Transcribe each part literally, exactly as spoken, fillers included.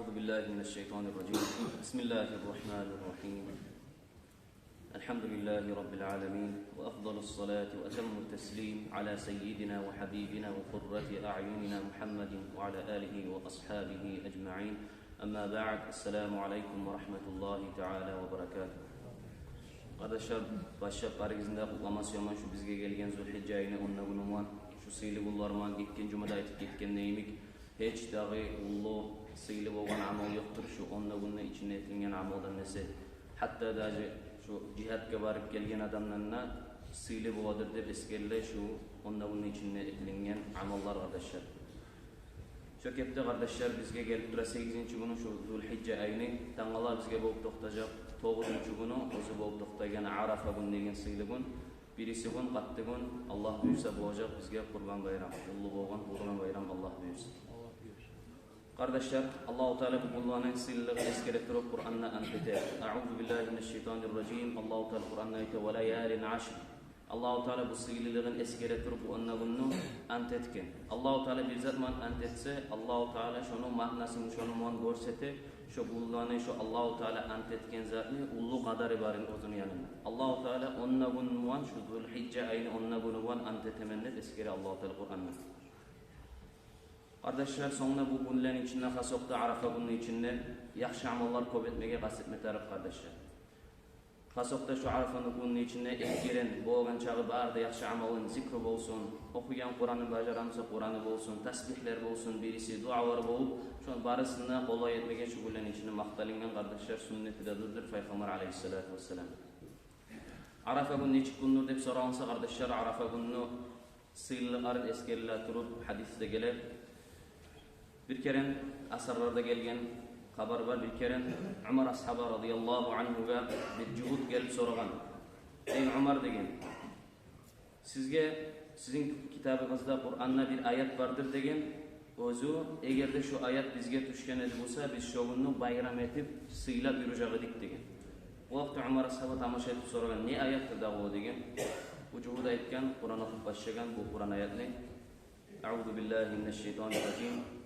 أعوذ بالله من الشيطان الرجيم. بسم الله الرحمن الرحيم. الحمد لله رب العالمين، وأفضل الصلاة وأتم التسليم على سيدنا وحبيبنا وقرة أعيننا محمد وعلى آله وأصحابه أجمعين. أما بعد، السلام عليكم ورحمة الله تعالى وبركاته. Къардашлар, башлап барыгъызны да къутлама сюемен шу бизге гелген Зулгьижжа айны онда гюню булан, шу сыйлы гюнлер булан. Гетген жумада айтып гетгеним йимик, гьеч дагъы уллу, сыйлы болгъан амал ёкъдур шу онда гюнню ичинде этилинген амалдан эсе. Гьатта даже шу жигьатгъа барып гелген адамдан да сыйлы боладыр деп эсгериле шу онда гюнню ичинде этилинген амаллар, къардашлар. Шо кепде, къардашлар, бизге гелип тура сегизинчи гюню шу Зулгьижжа айны. Тангала бизге болуп токътажакъ тогъузунчу гюню, оьзю болуп токътайгъан Арафа гюн деген сыйлы гюн. Бириси гюн, къатты гюн, Аллагь буюрса, болажакъ бизге Къурбан байрам. Уллу болгъан Къурбан байрам, Аллагь буюрса. Къардашлар, Аллагьу Таала бу гюнлени сыйлылыгъын эсгере туруп, Къуранда ант эте. أعوذ بالله من الشيطان الرجيم. Аллагьу Таала Къуранда айта: وليال عشر. Аллагьу Таала бу сыйлылыгъын эсгере туруп, бу онда гюнню ант этген. Аллагьу Таала бир зат булан ант этсе, Аллагьу Таала шону маънасын шону булан гёрсете, шо гюнлени, шо Аллагьу Таала ант этген затны уллу къадары барын оьзюню янында. Аллагьу Таала онда гюн булан, шу Зулгьижжа айны онда гюню булан ант этемен деп эсгере Аллагьу Таала Къуранда. Къардашлар, сонг да бу гюнлени ичинде, хасокъда Арафа гюнню ичинде, яхшы амаллар кёп этмеге къаст этме тарыкъ, къардашлар. Хасокъда шу Арафаны гюнню ичинде этген болгъан чакъы бары да яхшы амалын, зикру болсун, охуйгъан Къураны, бажара буса Къураны болсун, тасбигьлер болсун, бириси дуалар болуп, шону барысын да къолай этмеге шу гюнлени ичинде макъталынгъан, къардашлар, сюннети де дюрдюр Пайхаммар алайгьиссалату вассалам. Арафа гюн нечик гюндюр деп соралса, къардашлар, Арафа гюнню сыйлылыкъларын эсгериле туруп, гьадисде геле. Бир керен асарларда гелген хабар бар, бир керен Умар асгьаба радияллагьу ангьугъа бир жугьут гелип сорагъан. «Эй Умар, – деген, – сизге, сизин китабыгъызда, Къуранда бир аят бардыр, – деген, – оьзю, эгер де шо аят бизге тюшген эди буса, биз шо гюнню байрам этип, сыйлап юрюжек эдик», – деген. Бу вакъти Умар асгьаба тамаша этип сорагъан: «Не аятдыр дагъы о?» – деген. Бу жугьут айтгъан, Къуран охуп башлагъан бу Къуран аятны: أعوذ بالله من الشيطان الرجيم.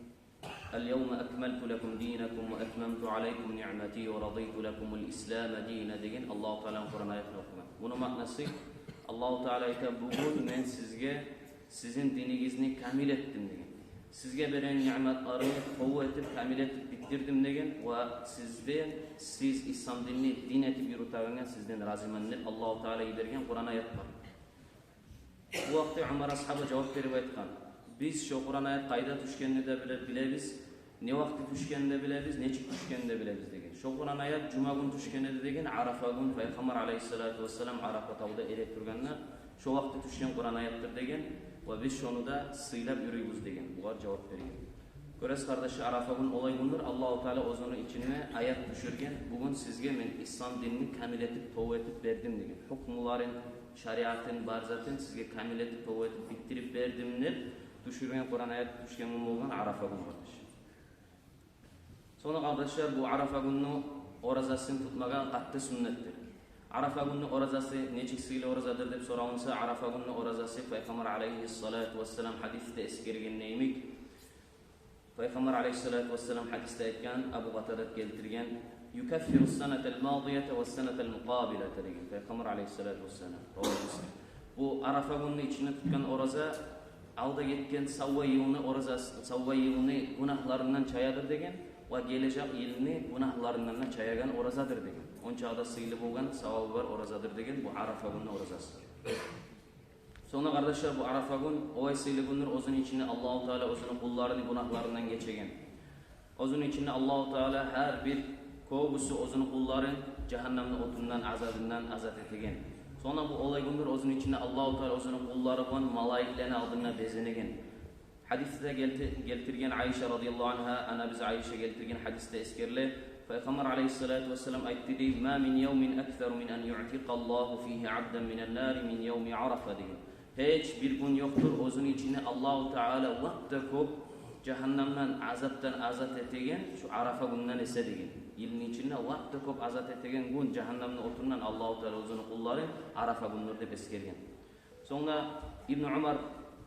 اليوم أكملت لكم دينكم وأتممت عليكم نعمتي ورضيت لكم الإسلام دينا деген Аллагьу Тааланы Къуран аятны охугъан. Муну маънасы: Аллагьу Таала айта: «Бугюн мен сизге сизин динигизни камил этдим, – деген. – Сизге берген ниъматларымны толу этип, камил этип битдирдим, – деген. – Ва сизде, сиз ислам динни дин этип юрютегенге сизден разимен», – деп Аллагьу Таала йиберген Къуран аят бар. Бу вакъти Умар асгьаба жавап берип айтгъан: «Биз шо Къуран аят къайда тюшгенни де биле-, билебиз, не вакъти тюшгенни де билебиз, нечик тюшгенни де билебиз», – деген. «Шо Къуран аят жума гюн тюшген эди, – деген, – Арафа гюн, Пайхаммар алайгьиссалату вассалам Арафа тавда эретургъанда, шо вакъти тюшген Къуран аяттыр, – деген, – ва биз шону да сыйлап юрюйбюз», – деген. Булар жавап берген. Гёресиз, къардашлар, Арафа гюн олай гюндюр, Аллагьу Таала оьзюню ичинде аят тюшюрген: «Бугюн сизге мен ислам динни камил этип, толу этип бердим, – деген. – Гьукмуларын, шариатын, бар затын сизге камил этип, толу этип битдирип бердим», – деп тюшюрген Къуран аят тюшген гюн болгъан Арафа гюн, къардашлар. Сонг, къардашлар, бу Арафа гюнню оразасын тутмагъа къатты сюннетдир. Арафа гюнню оразасы нечик сыйлы оразадыр деп соралса, Арафа гюнню оразасы Пайхаммар алайгьиссалату вассалам гьадисде эсгерген йимик, Пайхаммар алайгьиссалату вассалам гьадисде айтгъан, Абу Къатадат гелтирген: «يكفر السنة الماضية والسنة القابلة», – деген Пайхаммар алайгьиссалату вассалам. Равагьу Муслим. Бу Арафа гюнню ичинде тутгъан ораза алда гетген савва йылны оразасы, савва йылны гюнагьларындан чаядыр, – деген, – «ва гележек йылны гюнагьларындан да чаягъан оразадыр», – деген. Ончакъы да сыйлы болгъан, савабы бар оразадыр, – деген, бу Арафа гюнню оразасы. Сонг, къардашлар, бу Арафа гюн олай сыйлы гюндюр, оьзюню ичинде Аллагьу Таала оьзюню къулларыны гюнагьларындан гечеген. Оьзюню ичинде Аллагьу Таала гьар бир, кёбюсю оьзюню къулларын жагьаннамны отундан, азабындан азат этеген. Сонг бу олай гюндюр, оьзюню ичинде Аллагьу Таала оьзюню къуллары булан малайиклени алдында безенеген. Гьадисде гелти-, гелтирген Айша радияллагьу ангьа, анабыз Айша гелтирген гьадисде эсгериле, Пайхаммар алайгьиссалату вассалам айтды дей: «ما من يوم أكثر من أن يعتق الله فيه عبدا من النار من يوم عرفة», – деген. «Гьеч бир гюн ёкъдур, оьзюню ичинде Аллагьу Таала лап да кёп жагьаннамдан, азапдан азат этеген шу Арафа гюнден эсе», – деген. Йылны ичинде лап да кёп азат этеген гюн, жагьаннамны отундан Аллагьу Таала оьзюню къуллары, Арафа гюндюр деп эсгерген. Сонг да Ибну Умар,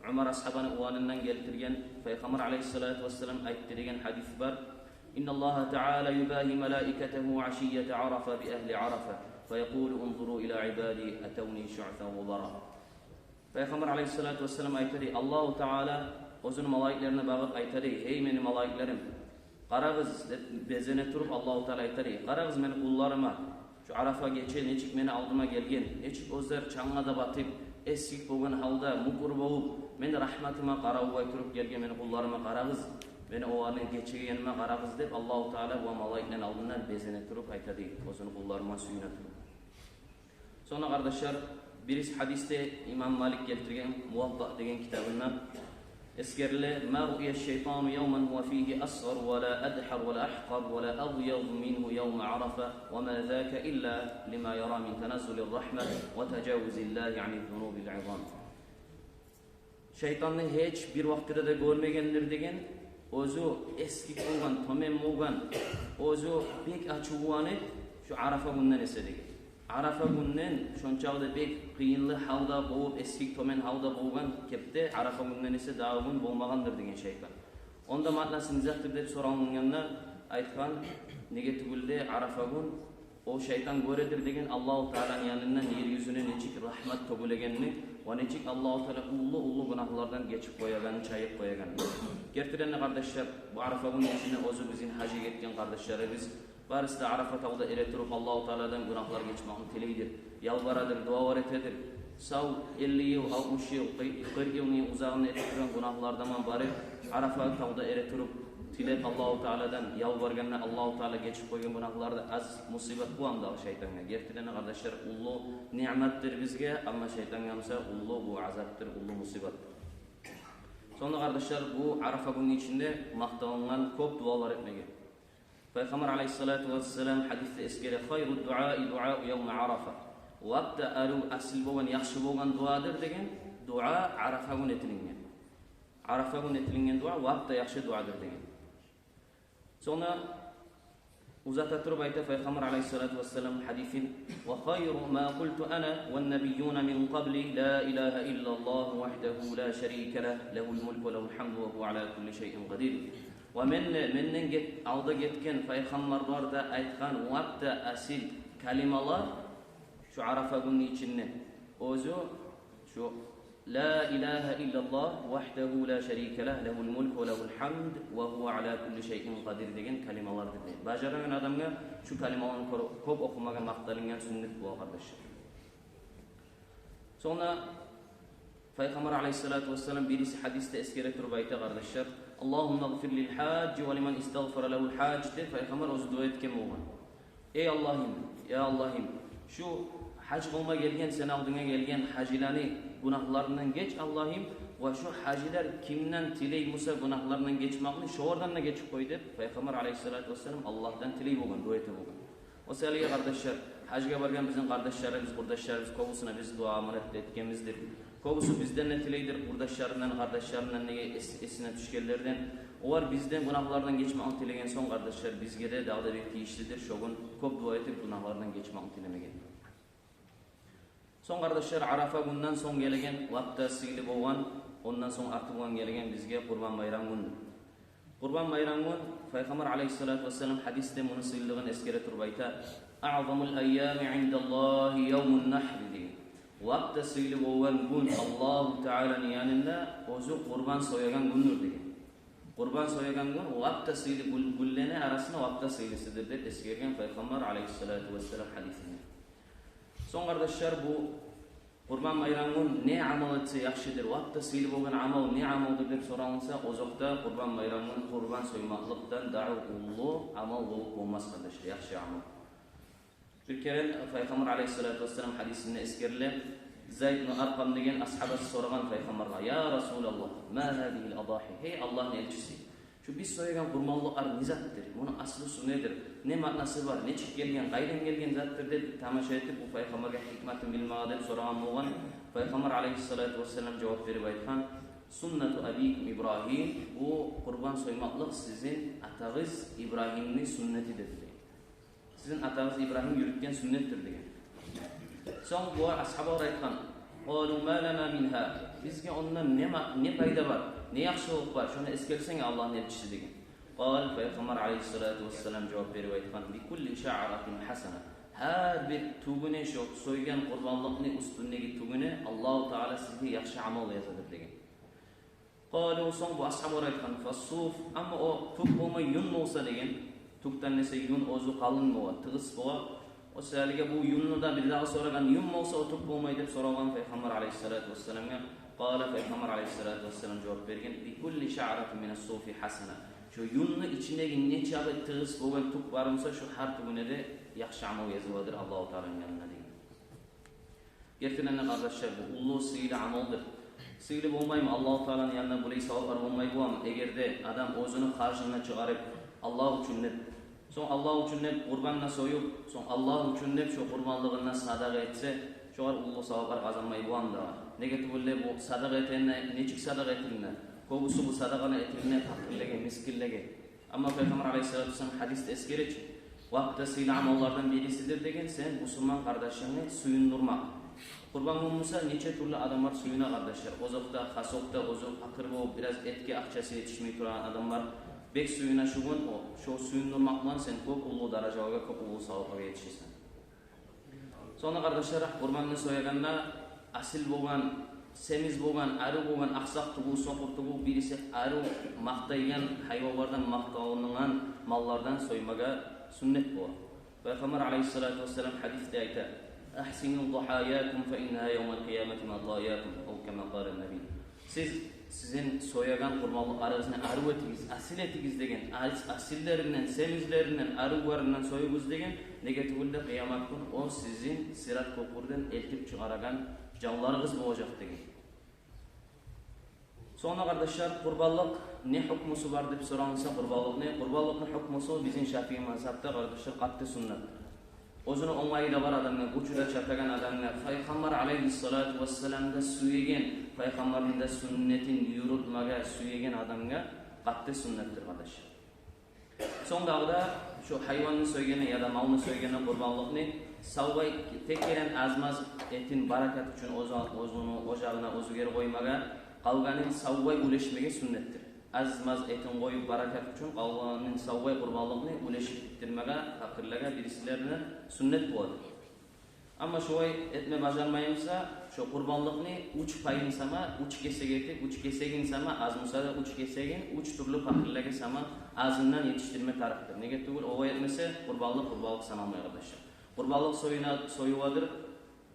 Умар асгьабаны уланындан гелтирген, Пайхаммар алайгьиссалату вассалам айтды деген гьадис бар. إن الله تعالى يباهي ملائكته عشية عرفة بأهل عرفة، فيقول: انظروا إلى عبادي أتوني شعثا غبرا. Пайхаммар алайгьиссалату вассалам айта дей, Аллагьу Таала оьзюню малайиклерине багъып айта дей: «Гьей мени малайиклерим, къарагъыз», — деп безене туруп, Аллагьу Таала айта дей: «Къарагъыз мени къулларыма, шу Арафа гече нечик мени алдыма гелген, нечик оьзлер чангъа да батып, эсгик болгъан гьалда, мюкюр болуп, мени рагьматыма къаравуллай туруп гелген мени къулларыма къарагъыз, мени оланы гечегениме къарагъыз», — деп Аллагьу Таала бу малайиклени алдында безене туруп айта дей, оьзюню къулларына сююне туруп. Сонг да, къардашлар, бирис гьадисде имам Малик гелтирген Муватта деген китабында эсгериле: ما رؤي الشيطان يوما هو فيه أصغر ولا أدحر ولا أحقر ولا أغيظ منه يوم عرفة، وما ذاك إلا لما يرى من تنزل الرحمة وتجاوز الله عن الذنوب العظام. Шайтанны гьеч бир вакътиде де гёрмегендир деген, оьзю эсгик болгъан, тёбен болгъан, оьзю бек ачувланып, шу Арафа гюнден эсе деген. Арафа гюнден шончакъы да бек къыйынлы гьалда болуп, эсгик, тёбен гьалда болгъан кепде Арафа гюнден эсе дагъы гюн болмагъандыр деген шайтан. Онда маънасы не затдыр деп соралынгъанда, айтгъан: неге тюгюл де Арафа гюн о шайтан гёредир деген Аллагьу Тааланы янындан ер юзюне нечик рагьмат тёгюлегенни ва нечик Аллагьу Таала уллу-уллу гюнагьлардан гечип къоягъанны, чайып къоягъанны. Гертиден де, къардашлар, бу Арафа гюнню ичинде оьзю бизин гьажгъа гетген къардашларыбыз барысы да Арафа тавда эретуруп Аллагьу Тааладан гюнагьлар гечмекни тилейдир, ялбарадыр, дуалар этедир. Сав элли йыл, алтмыш йыл, къы-, къыркъ йылны узагъында этип тургъан гюнагьлардан барып, Арафа тавда эретуруп, тилеп Аллагьу Тааладан, ялбаргъанда Аллагьу Таала гечип къойгъан гюнагьлар да аз мусибат боламы дагъы шайтангъа? Гертиден де, къардашлар, уллу ниъматдыр бизге, амма шайтангъа буса уллу бу азапдыр, уллу мусибатдыр. Сонг да, къардашлар, бу Арафа гюнню ичинде макъталынгъан кёп дуалар этмеге. Пайхаммар алайгьиссалату вассалам гьадисде эсгере: خير الدعاء دعاء يوم عرفة. Лап да арив, асил болгъан, яхшы болгъан дуадыр деген дуа Арафа гюн этилинген. Арафа гюн этилинген дуа лап да яхшы дуадыр деген. Сонг да узата туруп айта Пайхаммар алайгьиссалату вассалам гьадисин: وخير ما قلت أنا والنبيون من قبلي لا إله إلا الله وحده لا شريك له، له الملك وله الحمد وهو على كل شيء قدير. Ва мен де, менден гет-, алда гетген пайхаммарлар да айтгъан лап да асил калималар шу Арафа гюнню ичинде оьзю шу لا إله إلا الله وحده لا شريك له، له الملك وله الحمد وهو على كل شيء قدير деген калималардыр дей. Бажарагъан адамгъа шу калималаны кёп, кёп охумагъа макъталынгъан, сюннет бола, къардашлар. Сонг да Пайхаммар алайгьиссалату вассалам бириси гьадисде эсгере туруп айта, къардашлар: اللهم اغفر للحاج ولمن استغفر له الحاج деп Пайхаммар оьзю дуа этген болгъан. Эй Аллагьым, я Аллагьым, шу гьаж къылма гелген, сени алдынга гелген гьажиланы гюнагьларындан геч, Аллагьым, ва шу гьажилер кимден тилей буса гюнагьларындан гечмекни, шолардан да гечип къой деп Пайхаммар алайгьиссалату вассалам Аллагьдан тилей болгъан, дуа эте болгъан. О саялы, къардашлар, гьажгъа баргъан бизин къардашларыбыз, къурдашларыбыз кёбюсюне биз дуа аманат этгенбиздир. Кёбюсю бизден де тилейдир, къурдашларындан, къардашларындан, неге эс-, эсине тюшгенлерден. Олар бизден гюнагьлардан гечмекни тилеген сонг, къардашлар, бизге де дагъы да бир тийишлидир шо гюн кёп дуа этип гюнагьлардан гечмекни тилемеге. Сонг, къардашлар, Арафа гюнден сонг гелеген лап да сыйлы болгъан, ондан сонг артыкъ болгъан гелеген бизге Къурбан байрам гюндюр. Къурбан байрам гюн, Пайхаммар алайгьиссалату вассалам гьадисде муну сыйлылыгъын эсгере туруп айта: أعظم الأيام عند الله يوم النحر деген. Лап да сыйлы болгъан гюн Аллагьу Тааланы янында оьзю къурбан соягъан гюндюр деген. Къурбан соягъан гюн лап да сыйлы гюн, гюнлени арасында лап да сыйлысыдыр деп эсгерген Пайхаммар алайгьиссалату вассалам гьадисинде. Сонг, къардашлар, бу Къурбан байрам гюн не амал этсе яхшыдыр, лап да сыйлы болгъан амал не амалдыр деп соралынса, озокъда, Къурбан байрам гюн къурбан соймакълыкъдан дагъы уллу амал болуп болмас, къардашлар, яхшы амал. Бир керен Пайхаммар алайгьиссалату вассалам гьадисинде эсгериле, Зайд ибну Аркъам деген асгьабасы сорагъан Пайхаммаргъа: يا رسول الله، ما هذه الأضاحي؟ Гьей Аллагьны элчиси, шу биз соягъан къурбанлыкълар не затдыр? Муну аслусу недир? Не маънасы бар? Нечик гелген, къайдан гелген затдыр деп тамаша этип, бу Пайхаммаргъа гьикматын билмеге деп сорагъан болгъан. Пайхаммар алайгьиссалату вассалам жавап берип айтгъан: سنة أبيكم إبراهيم, бу къурбан соймакълыкъ сизин атагъыз Ибрагьимни сюннетидир деген. Сизин атагъыз Ибрагьим юрютген сюннетдир деген. Сонг бу асгьабалар айтгъан: قالوا ما لنا منها, бизге ондан не ма-, не пайда бар, не яхшылыкъ бар, шону эсгерсенг, Аллагьны элчиси, деген. Къала, Пайхаммар алайгьиссалату вассалам жавап берип айтгъан: «Бикулли шаъратин хасана». Гьар бир тюгюне, шо сойгъан къурбанлыкъны уьстюндеги тюгюне Аллагьу Таала сизге яхшы амал язадыр деген. Къалу, сонг бу асгьабалар айтгъан: «Фассуф, амма о тюк болмай юн болса», – деген. Тюкден эсе юн оьзю къалын бола, тыгъыс бола. О саялыгъа бу юнну да бирдагъы сорагъан, юн болса о тюк болмай деп сорагъан Пайхаммар алайгьиссалату вассаламгъа. Къала, Пайхаммар алайгьиссалату вассалам жавап берген: «Бикулли шаъратин мина ссуфи хасана». Шо юнну ичиндеги нечакъы тыгъыс болгъан тюк бар буса, шо гьар тюгюне де яхшы амал языладыр Аллагьу Тааланы янына деген. Гертиден де, къардашлар, бу уллу сыйлы амалдыр. Сыйлы болмаймы Аллагьу Тааланы янында, булай саваплар болмай боламы? Эгер де адам оьзюню харжын чыгъарып, Аллагь учун деп, сонг Аллагь учун деп къурбан да союп, сонг Аллагь учун деп шо къурбанлыгъын да садагъа этсе, шогъар уллу саваплар къазанмай боламы дагъы? Неге тюгюл де, бу садагъа этегенде, нечик садагъа этилине? Кёбюсю бу садагъаны этилине пакъырлеге, мискинлеге. Амма Пайхаммар алайгьиссалату вассалам гьадисде эсгере чи, лап да сыйлы амаллардан бирисидир деген, сен бусурман къардашынгны сююндюрмек. Къурбан гюн буса, нече тюрлю адамлар сююне, къардашлар. Озокъда, хасокъда, оьзю пакъыр болуп, бираз этге акъчасы етишмей турагъан адамлар бек сююне шу гюн. О, шо сююндюрмек булан сен кёп уллу даражалагъа, кёп уллу саваплагъа етишесен. Сонг, къардашлар, къурбанны соягъанда асил болгъан, семиз болгъан, арив болгъан, акъсакъ тюгюл, сокъур тюгюл, бириси арив макътайгъан гьайванлардан, макъталынагъан маллардан соймагъа сюннет бола. Пайхаммар алайгьиссалату вассалам гьадисде айта: «Агьсину дагьаякум фа иннагьа явмал къиямати мадайякум», ав кама къала ннабий. Сиз сизин соягъан къурбанлыкъларыгъызны арив этигиз, асил этигиз деген, ас-, асиллеринден, семизлеринден, аривлеринден союгъуз деген. Неге тюгюл де, къыямат гюн о сизин сырат кёпюрден элтип чыгъарагъан жанларыгъыз болажакъ деген. Сонг, къардашлар, къурбанлыкъ не гьукмусу бар деп соралса, къурбанлыкъны, къурбанлыкъны гьукмусу бизин Шафии мазгьабда, къардашлар, къатты сюннет. Оьзюню онгайы да бар адамгъа, гючю де чатагъан адамгъа, Пайхаммар алайгьиссалату вассаламны да сюеген, Пайхаммарны да сюннетин юрютмеге сюеген адамгъа къатты сюннетдир, къардашлар. Сонг дагъы да шо гьайванны сойгъанда яда малны сойгъанда, къурбанлыкъны савлай тек гелген аз-маз этин баракат учун оьзю, оьзюню ожагъына оьзю гери къоймагъа, къалгъанын савлай уьлешмеге сюннетдир. Аз-маз этин къоюп баракат учун, къалгъанын савлай къурбанлыкъны уьлешип битдирмеге пакъырлагъа, бирисилерине сюннет боладыр. Амма шолай этме бажармай буса, шо къурбанлыкъны уьч пайын сама уьч гесек этип, уьч гесегин сама, аз буса да уьч гесегин, уьч тюрлю пакъырлагъа сама азындан етишдирме тарыкъдыр. Неге тюгюл, олай этмесе, къурбанлыкъ къурбанлыкъ саналмай, къардашлар. Къурбанлыкъ союна-, союладыр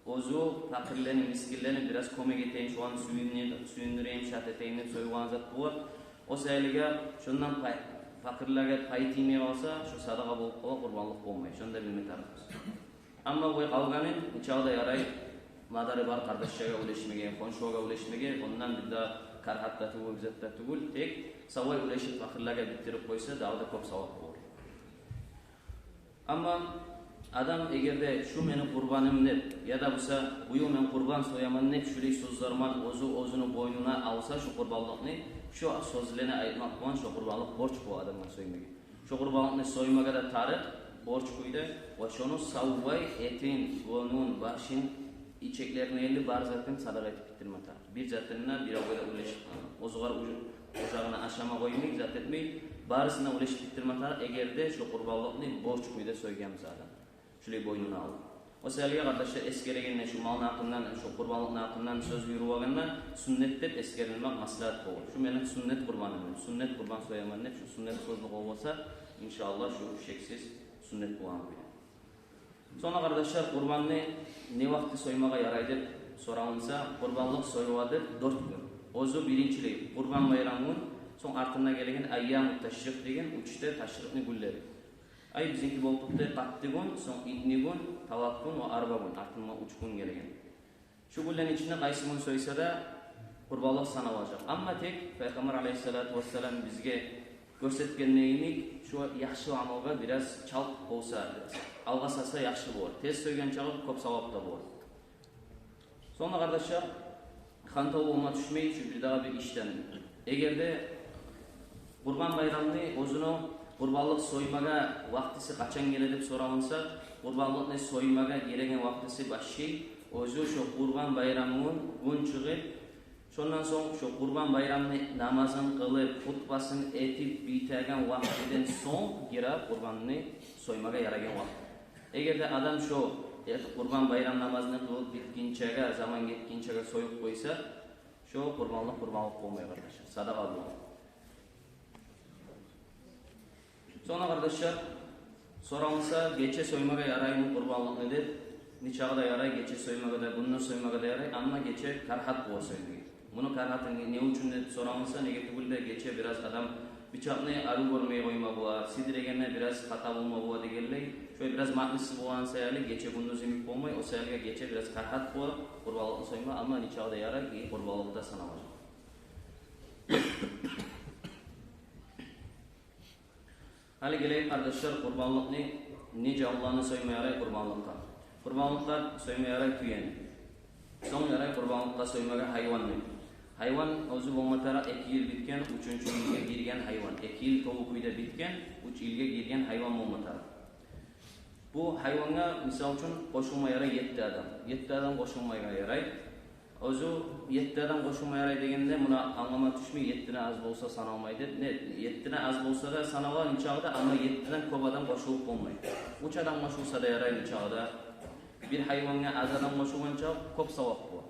оьзю пакъырланы, мискинлени бираз кёмек этейим, шоланы сююндюр-, сююндюрейим, шат этейим деп союлгъан зат бола. О саялыгъа шондан пай, пакъырлагъа пай тиймей къалса, шо садагъа болуп къала, къурбанлыкъ болмай. Шону да билме тарыкъбыз. Амма бу къалгъаны нечакъы да ярай, мадары бар къардашлагъа уьлешмеге, хоншулагъа уьлешмеге, ондан бир де карагьат да тюгюл, бир зат да тюгюл, тек савлай уьлешип пакъырлагъа битдирип къойса, дагъы да кёп савап болур. Амма адам эгер де «шу мени къурбаным» деп, яда буса «бу йыл мен къурбан сояман» деп, шулай сёзлер булан оьзю оьзюню бойнуна алса шо къурбанлыкъны, шо сёзлени айтмакъ булан шо къурбанлыкъ борч бола адамгъа соймагъа. Шо къурбанлыкъны соймагъа да тарыкъ, борч кюйде, ва шону савлай этин, гёнюн, башын, ичеклерин, элли бар затын садагъа этип битдирме тарыкъ. Бир затын да биревге де уьлешип, оьзюгер уж-, ожагъына ашама къоймай, зат этмей, барысын да уьлешип битдирме тарыкъ, эгер де шо къурбанлыкъны борч кюйде сойгъан буса адам, шулай бойнуна алып. О саялыгъа, къардашлар, эсгерегенде, шо малны гьакъындан, шо къурбанлыкъны гьакъындан сёз юрюйгенде, сюннет деп эсгерилмек маслагьат болур. «Шу мени сюннет къурбаным, сюннет къурбан сояман» деп, шо сюннет сёзню къолласа, иншааллагь, шо шексиз сюннет болагъан кюйде. Сонг, къардашлар, къурбанны не вакъти соймагъа ярай деп соралса, къурбанлыкъ союладыр дёрт гюн. Оьзю биринчилей Къурбан байрам гюн, сонг артында гелеген айяму ташрикъ деген уьч де ташрикъны гюнлери. Ай, бизинки болуп турду къаттыгюн, сонг итнигюн, талатгюн ва арбагюн, артында уьч гюн гелеген. Шу гюнлени ичинде къайсы гюн сойса да, къурбанлыкъ саналажакъ. Амма тек Пайхаммар алайгьиссалату вассалам бизге гёрсетгени йимик, шу яхшы амалгъа бираз чалт болса, алгъасаса яхшы болур. Тез сойгъан чакъы кёп савап да болур. Сонг, къардашлар, хантав болма тюшмей шу бирдагъы бир ишден. Эгер де Къурбан байрамны оьзюню къурбанлыкъ соймагъа вакътиси къачан геле деп соралса, къурбанлыкъны соймагъа гелеген вакътиси башлай оьзю шо Къурбан байрам гюн, гюн чыгъып, Шондан сонг шо Къурбан байрамны намазын къылып, хутбасын этип битеген вакътиден сонг гире къурбанны соймагъа ярайгъан вакъти. Эгер де адам шо, э, Къурбан байрам намазны къылып битгинчеге, заман гетгинчеге союп къойса, шо къурбанлыкъ къурбанлыкъ болмай, къардашлар, садагъа болар. Сонг, къардашлар, соралса, гече соймагъа яраймы къурбанлыкъны деп. Нечакъы да ярай, гече соймагъа да, гюндюз соймагъа да ярай, амма гече карагьат бола соймагъа. Муну карагьаты не, не учун деп соралса, неге тюгюл де гече бираз адам бичакъны арив гёрмей къойма бола, сидирегенде бираз хата болма бола дегенлей, шолай бираз маънасы болгъан саялы, гече гюндюз йимик болмай, о саялы гече бираз карагьат бола къурбанлыкъны сойма, амма нечакъы да ярай, и къурбанлыкъ да саналажакъ. Гьали гелейик, къардашлар, къурбанлыкъны, не жанланы сойма ярай къурбанлыкъгъа. Къурбанлыкъгъа сойма ярай тюени. Сонг ярай къурбанлыкъгъа соймагъа гьайванны. Гьайван оьзю болма тарыкъ эки йыл битген, уьчюнчю йылгъа гирген гьайван. Эки йыл толу кюйде битген, уьч йылгъа гирген гьайван болма тарыкъ. Бу гьайвангъа, мисал учун, къошулма ярай етти адам. Етти адам къошулмагъа ярай. Оьзю етти адам къошулма ярай дегенде, муна англама тюшмей, етти де аз болса саналмай деп. Не, етти де аз болса да санала нечакъы да, амма етти ден кёп адам къошулуп болмай. Уьч адам къошулса да ярай нечакъы да. Бир гьайвангъа аз адам къошулгъанча кёп савап бола.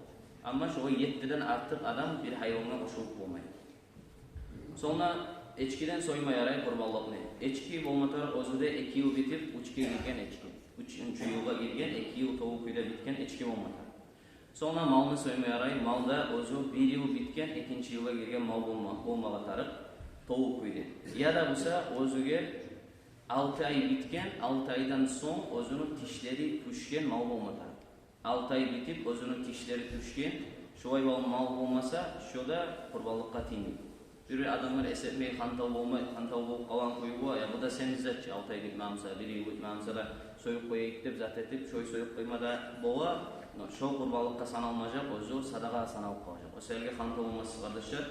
Амма шо етти ден артыкъ адам бир гьайвангъа къошулуп болмай. Сонг да эчкиден сойма ярай къурбанлыкъны. Эчки болма тарыкъ оьзю де эки йыл битип, уьчге гирген эчки. Уьчюнчю йылгъа гирген, эки йыл толу кюйде битген эчки болма тарыкъ. Сонг да малны сойма ярай, мал да оьзю бир йыл битген, экинчи йылгъа гирген мал болма, болмагъа тарыкъ, толу кюйде. Яда буса оьзюне алты ай битген, алты айдан сонг оьзюню тишлери тюшген мал болма тарыкъ. Алты ай битип, оьзюню тишлери тюшген, шолай бол-, мал болмаса, шо да къурбанлыкъгъа тиймей. Бир-бир адамлар эс этмей, хантав болмай, хантав болуп къалгъан кюй бола, я бу да сен излечи, алты ай битмей буса, бир йыл битмей буса да союп къояйыкъ деп, зат этип, шолай союп къойма да бола, но шо къурбанлыкъгъа саналмажакъ, оьзю садагъа саналып къалажакъ. О саялы хантав болмас, къардашлар.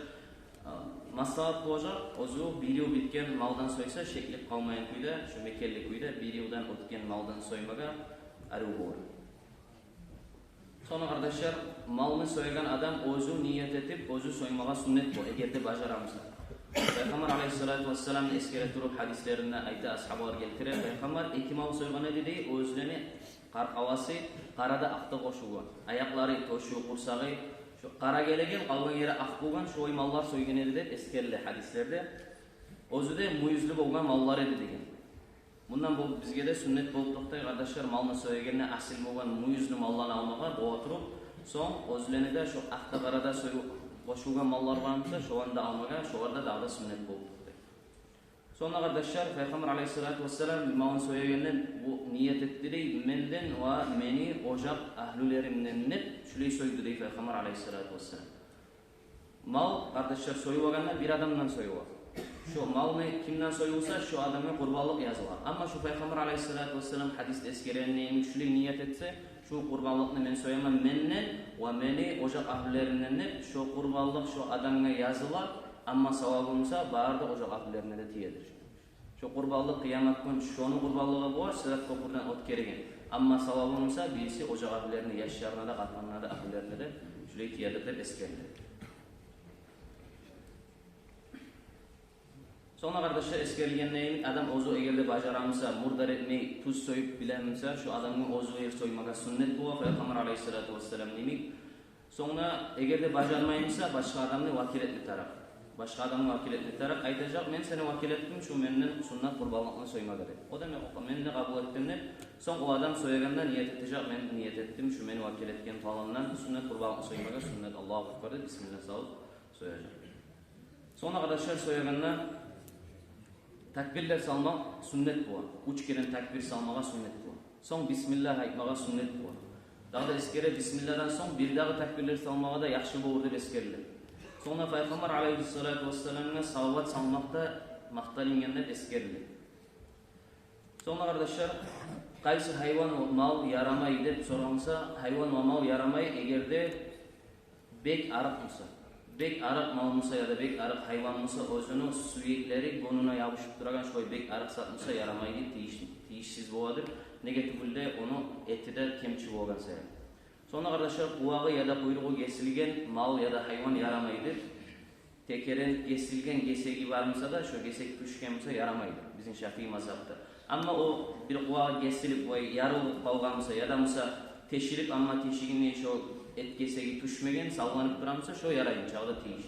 А, маслагьат болажакъ, оьзю бир йыл битген малдан сойса, шеклик къалмайгъан кюйде, шо мекенли кюйде, бир йылдан оьтген малдан соймагъа арив болар. Сонг, къардашлар, малны соягъан адам оьзю ният этип, оьзю соймагъа суннат бу, эгер де бажара буса. Пайхаммар алайгьиссалату вассаламны эсгере туруп, гьадислеринде айта, асгьабалар гелтире, Пайхаммар эки мал сойгъан эди дей, оьзлени къаркъарасы къара да акъ да къошулгъан, аякълары, тёшю, къурсагъы, шо къара гелеген, къалгъан ери акъ болгъан, шолай маллар сойгъан эди деп эсгериле гьадислерде. Оьзю де мюйюзлю болгъан маллар эди деген. Мундан бу бизге де суннат болуп токътай, къардашлар, малны соягъанда асил болгъан мюйюзлю малланы алмагъа бола туруп, сонг оьзлени де шо акъ да къара да союп къошулгъан маллар бар буса, шоланы да алмагъа, шолар да дагъы да суннат болуп токътай. Сонг да, къардашлар, Пайхаммар алайгьиссалату вассалам малын соягъанда бу ният этди дей: «Менден ва мени ожакъ агьлюлеримден», — деп, шулай сойду дей Пайхаммар алайгьиссалату вассалам. Мал, къардашлар, союлагъанда бир адамдан союла. Шо малны кимден союлса, шо адамгъа къурбанлыкъ языла. Амма шо Пайхаммар алайгьиссалату вассалам гьадисде эсгерегенде йимик, шулай ният этсе, «Шу къурбанлыкъны мен сояман менден ва мени ожакъ агьлюлеримден», — деп, шо къурбанлыкъ шо адамгъа языла, амма савабы буса бары да ожакъ агьлюлерине де тиедир. Шо къурбанлыкъ къыямат гюн шону къурбанлыгъы бола, Сырат кёпюрден оьтгереген. Амма савабы буса бириси ожакъ агьлюлерине, яшларына да, къатынына да, агьлюлерине де шулай тиедир деп эсгериле. Сонг да, къардашлар, эсгерилгенде йимик, адам оьзю эгер де бажара буса, мурдар этмей, тюз союп биле буса, шо адамгъа оьзю ер соймагъа суннат бола, Пайхаммар алайгьиссалату вассалам йимик. Сонг да, эгер де бажармай буса, башгъа адамны вакил этме тарыкъ. Башгъа адамны вакил этме тарыкъ, айтажакъ: «Мен сени вакил этдим шу менден суннат къурбанлыкъны соймагъа», — деп. О да: «Мен, мен де къабул этдим», — деп. Сонг о адам соягъанда ният этежек: «Мен ният этдим шу мени вакил этген паландан суннат къурбанлыкъны соймагъа, суннат, Аллагьу акбар», — деп, бисмилла салып сояжакъ. Сонг да, къардашлар, соягъанда такбирлер салмакъ суннат бола. Уьч керен такбир салмагъа суннат бола. Сонг бисмилла айтмагъа суннат бола. Дагъы да эсгере, бисмилладан сонг бир дагъы такбирлер салмагъа да яхшы болур деп эсгериле. Сонг да Пайхаммар алайгьиссалату вассаламгъа салават салмакъ да макъталынгъан деп эсгериле. Сонг да, къардашлар, къайсы гьайван ва мал ярамай деп соралса, гьайван ва мал ярамай, эгер де бек арыкъ буса. Бек арыкъ мал буса яда бек арыкъ гьайван буса, оьзюню сюеклери гёнюне ябушуп турагъан шолай бек арыкъ зат буса, ярамай дей, тийиш-, тийишсиз боладыр. Неге тюгюл де ону эти де кемчи болгъан саялы. Сонг, къардашлар, къулагъы яда къуйругъу гесилген мал яда гьайван ярамайды. Текерен гесилген гесеги бар буса да, шо гесек тюшген буса, ярамайды бизин Шафии мазгьабда. Амма о бир къулагъы гесилип, вай, ярылып къалгъан буса, яда буса тешилип, амма тешигинден шо эт гесеги тюшмеген, салланып тургъан буса, шо ярай, иншааллагь, тийиш.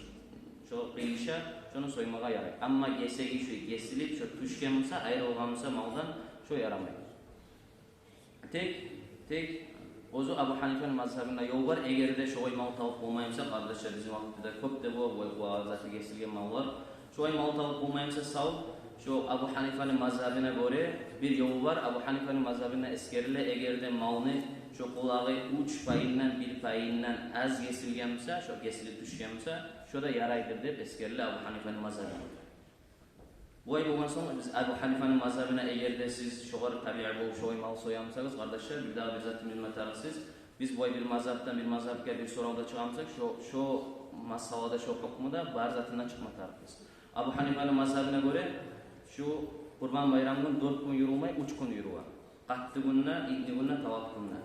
Шо къыйыша, шону соймагъа ярай. Амма гесеги шо гесилип, шо тюшген буса, айрылгъан буса малдан, шо ярамай. Тек, тек оьзю Абу Гьанифаны мазгьабында ёл бар, эгер де шогъай мал табып болмай буса, къардашлар, бизин вакътиде кёп де бола, вай, къулагъы заты гесилген маллар. Шогъай мал табып болмай буса, сав, шо Абу Гьанифаны мазгьабына гёре бир ёл бар, Абу Гьанифаны мазгьабында эсгериле, эгер де малны шо къулагъы уьч пайындан бир пайындан аз гесилген буса, шо гесилип тюшген буса, шо да ярайдыр деп эсгериле Абу Гьанифаны мазгьабына. Булай болгъан сонг, биз Абу Гьанифаны мазгьабына, эгер де сиз шогъар табиъ болуп шогъай мал соя бусагъыз, къардашлар, бир дагъы бир затны билме тарыкъсыз. Биз булай бир мазгьабдан бир мазгьабгъа бир соравда чыгъа бусакъ, шо, шо масъалада, шо гьукмуда бар затындан чыкъма тарыкъбыз. Абу Гьанифаны мазгьабына гёре, шу Къурбан байрам гюн дёрт гюн юрюлмей, уьч гюн юрюле. Къатты гюнде, итни гюнде, талат гюнде.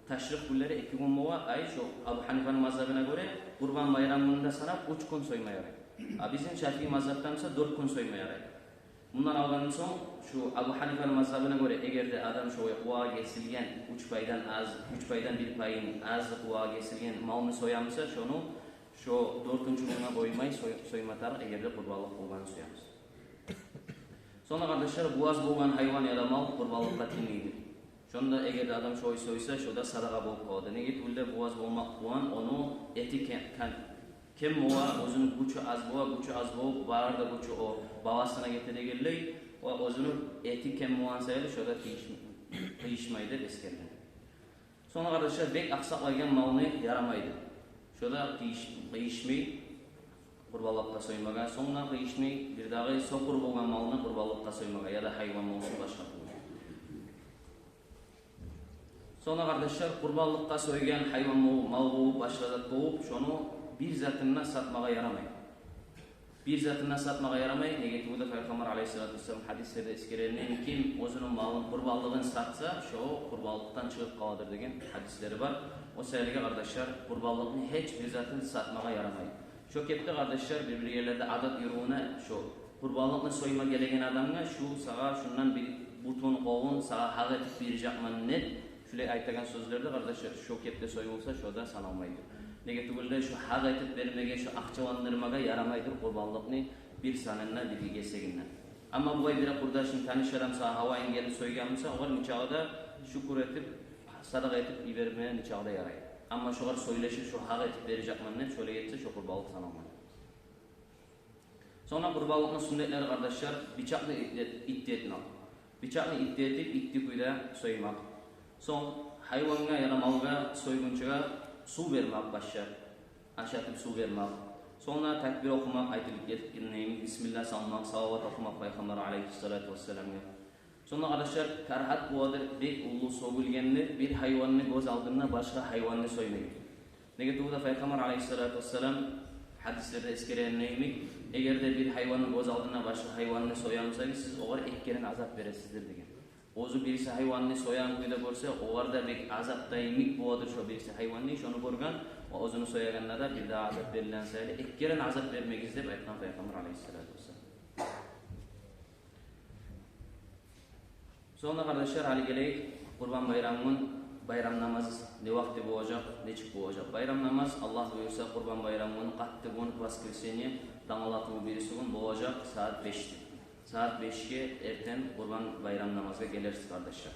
Ташрикъ гюнлери эки гюн бола, ай, шо Абу Гьанифаны мазгьабына гёре, Къурбан байрам гюнде санап, уьч гюн сойма ярай. А бизин Шафии мазгьабда буса дёрт гюн сойма ярай. Мундан алгъан сонг, шу Абу Гьанифаны мазгьабына гёре, эгер де адам шо къулагъы гесилген уьч пайдан аз, уьч пайдан бир пайын аз къулагъы гесилген малны соя буса, шону шо дёртюнчю гюнге къоймай сой-, сойма тарыкъ, эгер де къурбанлыкъ болгъанны соя буса. Сонг да, къардашлар, бугъаз болгъан гьайван яда мал къурбанлыкъгъа тиймейди. Шону да, эгер де адам шолай сойса, шо да садагъа болуп къалады. Неге тюгюл де, бугъаз болмакъ булан ону эти ке-, кан-, кем бола, оьзюню гючю аз бола, гючю аз болуп, бары да гючю о баласына гете дегенлей, о оьзюню эти кем болгъан саялы, шо да тийиш-, тийишмей деп эсгериле. Сонг да, къардашлар, бек акъсакълайгъан малны ярамайды. Шо да тийиш-, тийишмей къурбанлыкъгъа соймагъа, сонг да тийишмей бир дагъы сокъур болгъан малны къурбанлыкъгъа соймагъа, яда гьайван болсун, башгъа тюгюл. Сонг да, къардашлар, къурбанлыкъгъа сойгъан гьайван бол-, мал болуп, башгъа зат болуп, шону бир затын да сатмагъа ярамай. Бир затын да сатмагъа ярамай, неге тюгюл де Пайхаммар алейгьиссалату вассалам гьадислерде эсгерегенлей, ким оьзюню малын, къурбанлыгъын сатса, шо къурбанлыкъдан чыгъып къаладыр деген гьадислери бар. О саялы, къардашлар, къурбанлыкъны гьеч бир затын сатмагъа ярамай. Шо кепде, къардашлар, бир-бир ерлерде адат юрювюне, шо къурбанлыкъны сойма гелеген адамгъа шу сагъа шундан бир бутун, къолун сагъа гьакъ этип бережекмен деп, шулай айтагъан сёзлер де, къардашлар, шо кепде союлса, шо да саналмайдыр. Неге тюгюл де, шо гьакъ этип бермеге, шо акъчаландырмагъа ярамайдыр къурбанлыкъны бир санын да, бир гесегин де. Амма булай бир къурдашынг, таныш адам сагъа гьавайын гелип сойгъан буса, огъар нечакъы да шюкюр этип, садагъа этип йиберме нечакъы да ярай. Амма шогъар сёйлешип, шо гьакъ этип бережекмен деп, шолай этсе, шо къурбанлыкъ саналмай. Сонг да къурбанлыкъны сюннетлери, къардашлар, бичакъны итте-, итте этмек. Бичакъны итте этип, итти кюйде соймакъ. Сонг гьайвангъа яда малгъа сойгъунчагъа сув бермек, башлап ашатып сув бермек. Сонг да такбир охумакъ, айтылып гетгенлей, бисмилла салмакъ, салават охумакъ Пайхаммар алейгьиссалату вассаламгъа. Сонг да, къардашлар, карагьат боладыр бек уллу сёгюлгенде бир гьайванны гёз алдында башгъа гьайванны соймагъа. Неге тюгюл де Пайхаммар алейгьиссалату вассалам гьадислерде эсгерегенлей, эгер де бир гьайванны гёз алдында башгъа гьайванны соя бусагъыз, сиз огъар эки керен азап бересиздир деген. Оьзю бириси гьайванны соягъан кюйде гёрсе, огъар да бек азап да йимик боладыр шо бириси гьайванны, шону гёрген, о оьзюню соягъанда да бир дагъы азап берилген саялы, эки керен азап бермегиз деп айтгъан Пайхаммар алейгьиссалату вассалам. Сонг да, къардашлар, гьали гелейик, Къурбан байрам гюн байрам намаз не вакъти болажакъ, нечик болажакъ? Байрам намаз, Аллагь буюрса, Къурбан байрам гюн, къатты гюн, воскресенье, тангала туву бириси гюн болажакъ сагьат бешде. Сагьат бешге эртен Къурбан байрам намазгъа гелерсиз, къардашлар.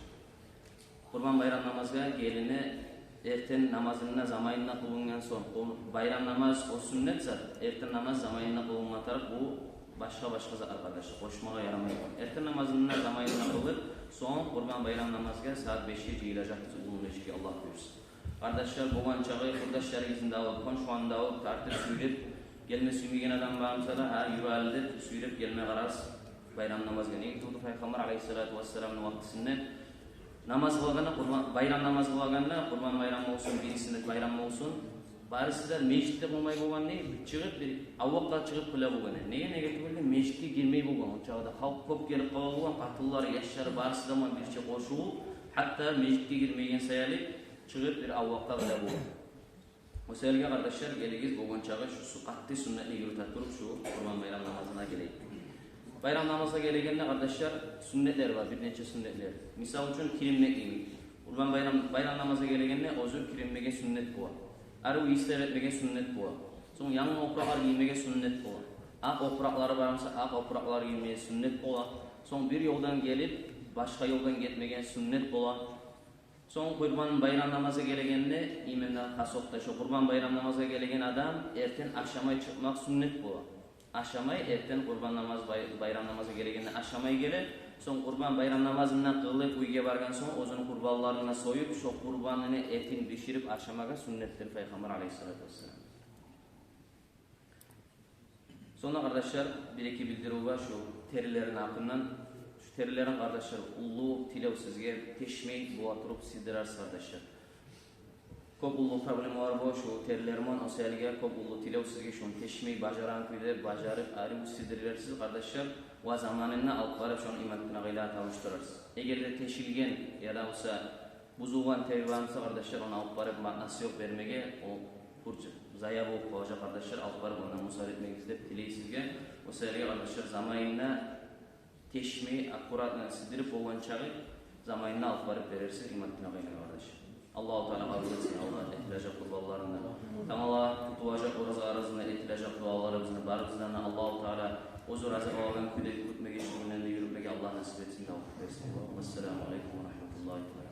Къурбан байрам намазгъа гелине, эртен намазын да заманында къылынгъан сонг, о байрам намаз, о сюннет зат, эртен намаз заманында къылынма тарыкъ, бу башгъа-башгъа затлар, къардашлар, къошмагъа ярамай. Эртен намазын да заманында къылып, сонг Къурбан байрам намазгъа сагьат бешге жыйылажакъбыз уллу межитге, Аллагь буюрса. Къардашлар, болгъан чакъы къурдашларыгъызны да алып, хоншуланы да алып, тартып, сюйреп, гелме сюймейген адам бар буса да, гьа, юрю гьали деп, сюйреп гелме къарагъыз байрам намазгъа. Неге тюгюл де Пайхаммар алейгьиссалату вассаламны вакътисинде намаз къылагъанда, Къурбан, байрам намаз къылагъанда, Къурбан байрам болсун, бирисинде байрам болсун, барысы да межитде къылмай болгъан, не, чыгъып, бир авлакъгъа чыгъып къыла болгъан. Неге, неге тюгюл де межитге гирмей болгъан. О чакъда халкъ кёп гелип къала болгъан, къатынлары, яшлары, барысы да ман бирче къошулуп, гьатта межитге гирмейген саялы, чыгъып бир авлакъгъа къыла болур. О саялы, къардашлар, гелигиз, болгъан чакъы шу су-, къатты сюннетни юрюте туруп, шу Къурбан байрам намазына гелейик. Байрам намазгъа гелегенде, къардашлар, сюннетлер бар, бир нече сюннетлер. Мисал учун, киринмек йимик. Къурбан байрам, байрам намазгъа гелегенде оьзю киринмеге сюннет бола. Арив ийислер этмеге сюннет бола. Сонг янгы опуракълар гиймеге сюннет бола. Акъ опуракълары бар буса, акъ опуракълар гиймеге сюннет бола. Сонг бир ёлдан гелип, башгъа ёлдан гетмеге сюннет бола. Сонг Къурбан байрам намазгъа гелегенде, именно хасокъда шо Къурбан байрам намазгъа гелеген адам эртен ашамай чыкъмакъ сюннет бола. Ашамай, эртен Къурбан намаз бай-, байрам намазгъа гелегенде ашамай геле. Сонг Къурбан байрам намазын да къылып, уьйге баргъан сонг оьзюню къурбанларын да союп, шо къурбанны этин биширип ашамагъа сюннетдир Пайхаммар алейгьиссалату вассалам. Сонг да, къардашлар, бир-эки билдирив бар шу терилерин гьакъындан. Шу терилерин, къардашлар, уллу тилев сизге, тешмей бола туруп сыдырарсыз, къардашлар. Кёп уллу проблемалар бола шу терилер булан, о саялы кёп уллу тилев сизге, шону тешмей, бажарагъан кюйде бажарып, арив сыдырарсыз, къардашлар, ва заманында алып барып шону имам тынагъыйлагъа тапшурарсыз. Эгер де тешилген яда буса бузулгъан тери бар буса, къардашлар, ону алып барып маънасы ёкъ бермеге, о пур зая болуп къалажакъ, къардашлар, алып барып ондан мусор этмегиз деп тилейбиз сизге. О саялы, къардашлар, заманында тешмей, аккуратно сыдырып, болгъан чакъы заманында алып барып берерсиз имам тынагъыйлагъа, къардашлар. Аллагьу Таала къабул этсин, Аллагь, этилежек къурбанларыбызны. Тамала тутулажакъ оразаларыбызны, этилежек дуаларыбызны, барыбыздан да Аллагьу Таала оьзю рази болагъан кюйде кютмеге, шу гюнлени юрютмеге Аллагь насип этсин, тавпикъ берсин. Ассаламу алейкум ва рагьматуллагьи ва баракатугь.